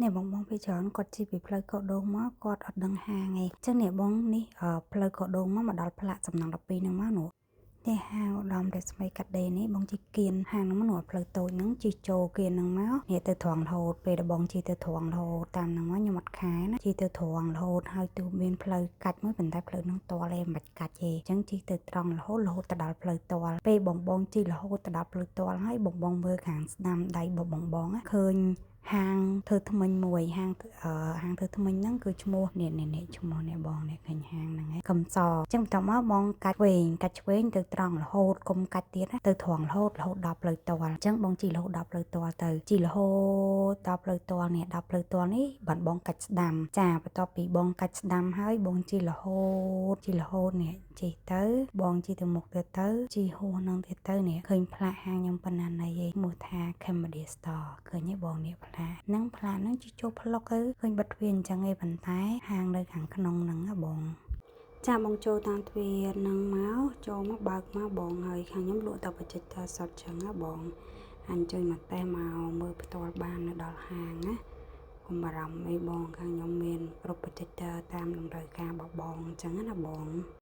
នេះបងបងពេលច្រើនគាត់ជិះពីផ្លូវកោះដូងមកគាត់អត់ដឹងហាងឯងអញ្ចឹងនេះបងនេះផ្លូវកោះដូងមកមកដល់ផ្លាកសំណង់12ហ្នឹងមកនោះនេះហាងឧត្តមរស្មីកាត់ដេរនេះបងជិះគៀនហាងហ្នឹងមកនោះផ្លូវតូចហ្នឹងជិះចូលគៀនហ្នឹងមកនេះទៅត្រង់រហូតពេលដែលបងជិះទៅត្រង់រហូតតាមហ្នឹងមកខ្ញុំអត់ខានណាជិះទៅត្រង់រហូតហើយទូមានផ្លូវកាច់មួយប៉ុន្តែផ្លូវហ្នឹងតល់ឯងមិនបាច់កាច់ទេអញ្ចឹងជិះទៅត្រង់រហូតរហូតទៅដល់ផ្លូវតល់ពេលបងបងជិះរហូតទៅដល់ផ្លូវតល់ហើយបងបងមើលខាងស្ដាំដៃរបស់បងបងឃើញហាងធ្វើថ្មិញមួយហាងហាងធ្វើថ្មិញហ្នឹងគឺឈ្មោះនេះនេះនេះឈ្មោះនេះបងនេះឃើញហាងហ្នឹងឯងកំសអញ្ចឹងបន្ទាប់មកបងកាច់វែងកាច់ឆ្វេងទៅត្រង់រហូតកុំកាច់ទៀតណាទៅត្រង់រហូតរហូតដល់ផ្លូវតល់អញ្ចឹងបងជិះរហូតដល់ផ្លូវតល់ទៅជិះរហូតដល់ផ្លូវតល់នេះដល់ផ្លូវតល់នេះបានបងកាច់ស្ដាំចាបន្ទាប់ពីបងកាច់ស្ដាំហើយបងជិះរហូតជិះរហូតនេះជិះទៅបងជិះទៅមុខទៀតទៅជិះហួសនឹងទៀតទៅនេះឃើញផ្លាកហាងខ្ញុំប៉ុណ្ណាណីឯងឈ្មោះថា Cambodia Store ឃើញទេបងនេះផ្លាកហ្នឹងផ្លាកហ្នឹងជិះចូលផ្លុកទៅឃើញបិទទ្វារអញ្ចឹងឯងប៉ុន្តែហាងនៅខាងក្នុងហ្នឹងណាបងចាបងចូលតាមទ្វារហ្នឹងមកចូលមកបើកមកបងហើយខាងខ្ញុំលក់តែ projector សុទ្ធចឹងណាបងអញ្ជើញមកតេស្តមកមើលផ្ទាល់បាននៅដល់ហាងណាកុំបារម្ភអីបងខាងខ្ញុំមានគ្រប់ projector តាមតម្រូវការរបស់បងអញ្ចឹងណាបង។